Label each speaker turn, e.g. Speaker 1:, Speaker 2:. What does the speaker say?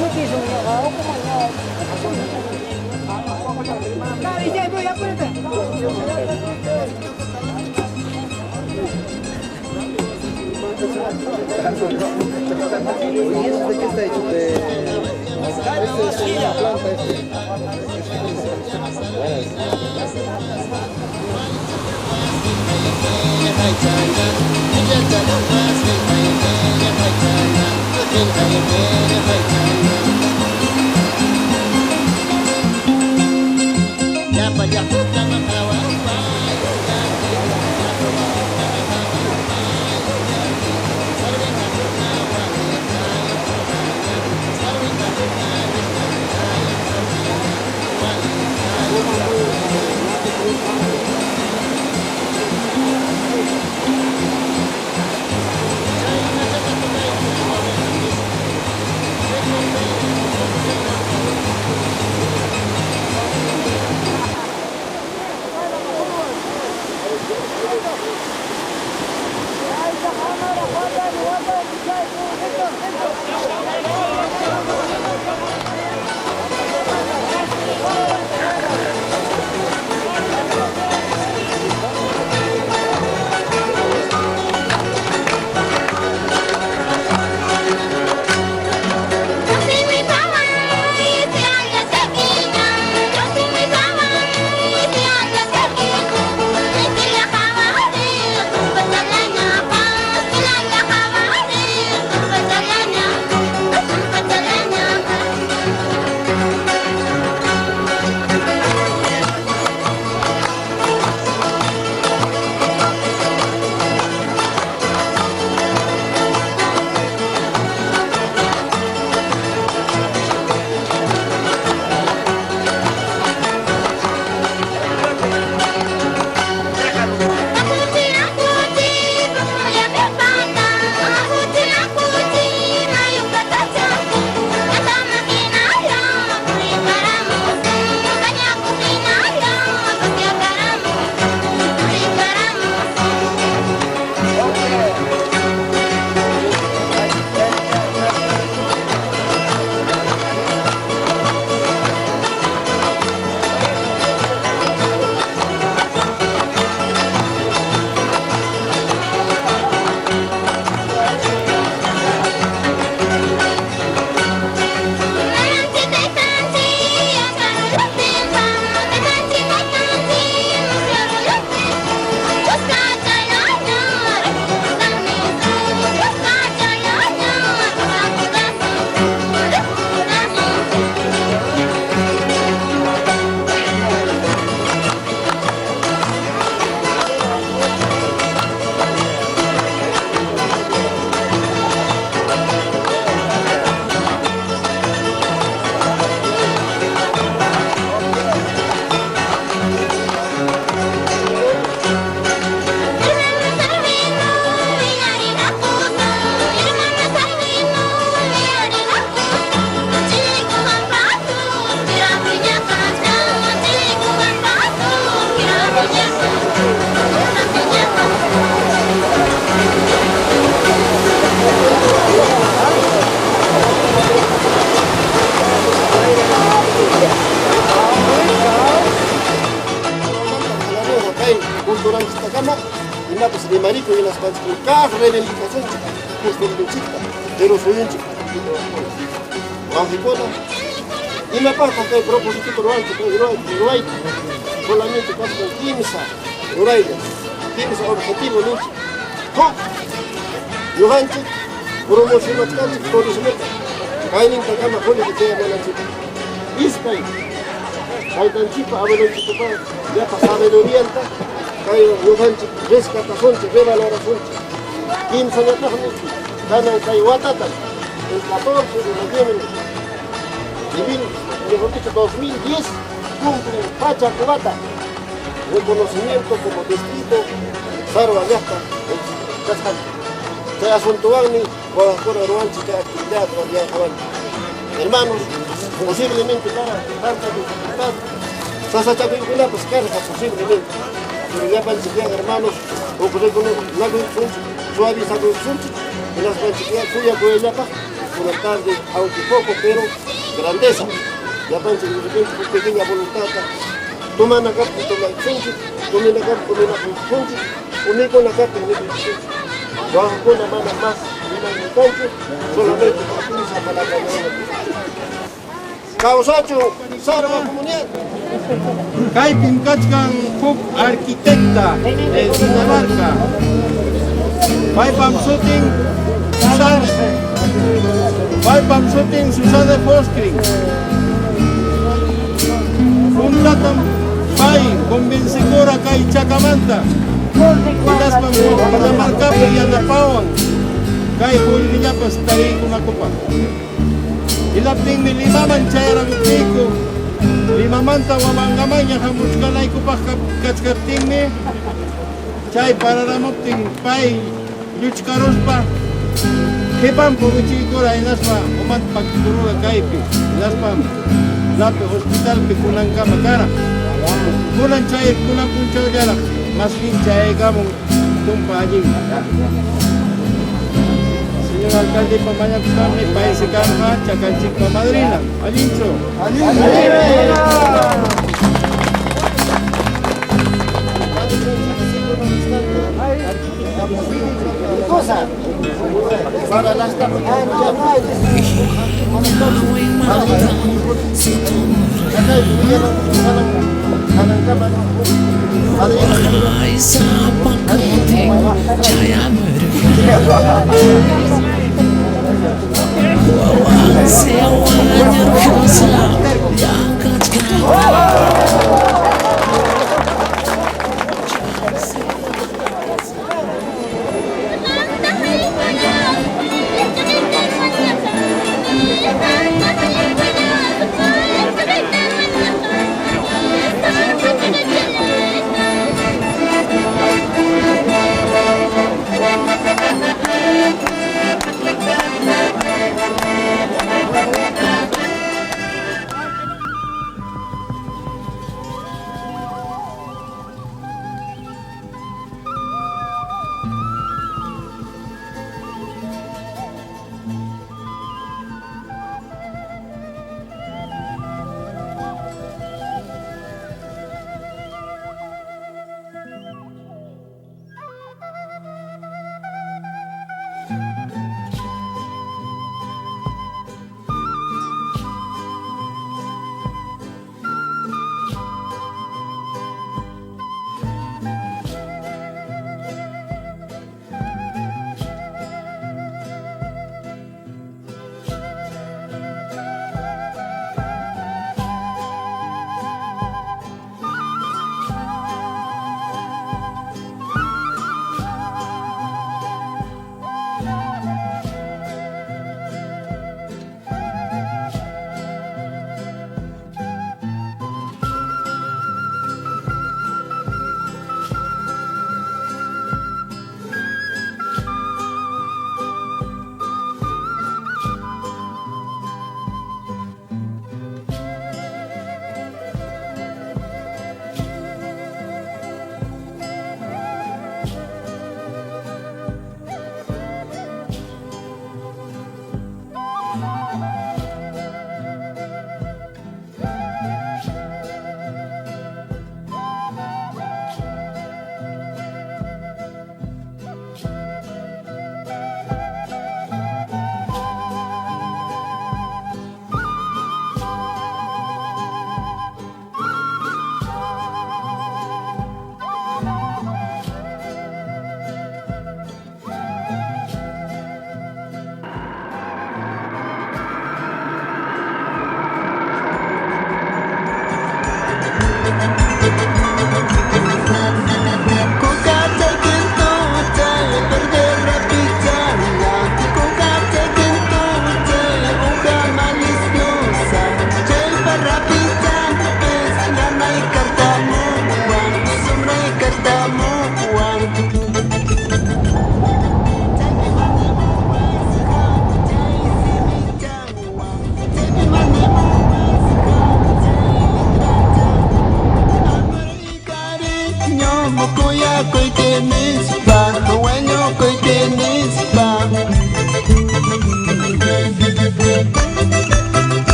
Speaker 1: Oye, ¿eso de qué está hecho? De... Este es una planta,
Speaker 2: Solamente kaskan kimsa ruraylla, kimsa objetivo ninchik. Huk, ñuqanchik promocionachkanchik turismota, kaynintakama qullqi chayamunanchikpaq. Iskay, taytanchikpa abuelonchikpa llapa sabidurianta kay ñuqanchik rescatasunchik, revalorasunchik. Kimsañataqmi kanan kay watata, el 14 de noviembre de mejor dicho, 2010, cumplen pachak wata reconocimiento como distrito Sarwa llaqta kasqanchik. Chay asuntowanmi wawakuna ruwanchik chay actividad ruwayaqwanchik. Hermanos, posiblemente para tanta dificultad, sasachakuykunapas karqa posiblemente, pero llapanchik ya hermanos, huk reconocimiento suavizakuykusunchik, hinaspanchik ya kuyakuyllapaq Una tarde, aunque poco, pero grandeza. Llapanchik de pequeña voluntad. Tomana kaptin tomaykunchik, kumina kaptin kuminakunchik, umikuna kaptin mikunchik. Wawakuna mana más rimayninkanchik, solamente kimsa palabra. Kawsachu Sarwa comunidad.
Speaker 3: Kaypim kachkan huk arquitecta de Dinamarca. Paypam sutin Susana. Paypam sutin Susana Foskrin. Puntatam pay convencekura kay chakamanta. Hinaspam Dinamarcapi yanapawan kay qullqillapas tariykunakupaq. Hinaptinmi Limaman chayaramuptiyku, Limamanta Huamangamaña hamuchkanaykupaq kachkaptinmi chay pararamuptin pay lluchkaruspa qipanpi wichiykura hinaspa umanta pakikurura kaypi, hinaspam rapi hospitalpi kunankama kara. Kunan chay kunan punchawllaraq más bien chayaykamun tumpa allin. Señor alcalde mañakusqanmi paysi kanqa chakanchikpa madrina. Allinchu?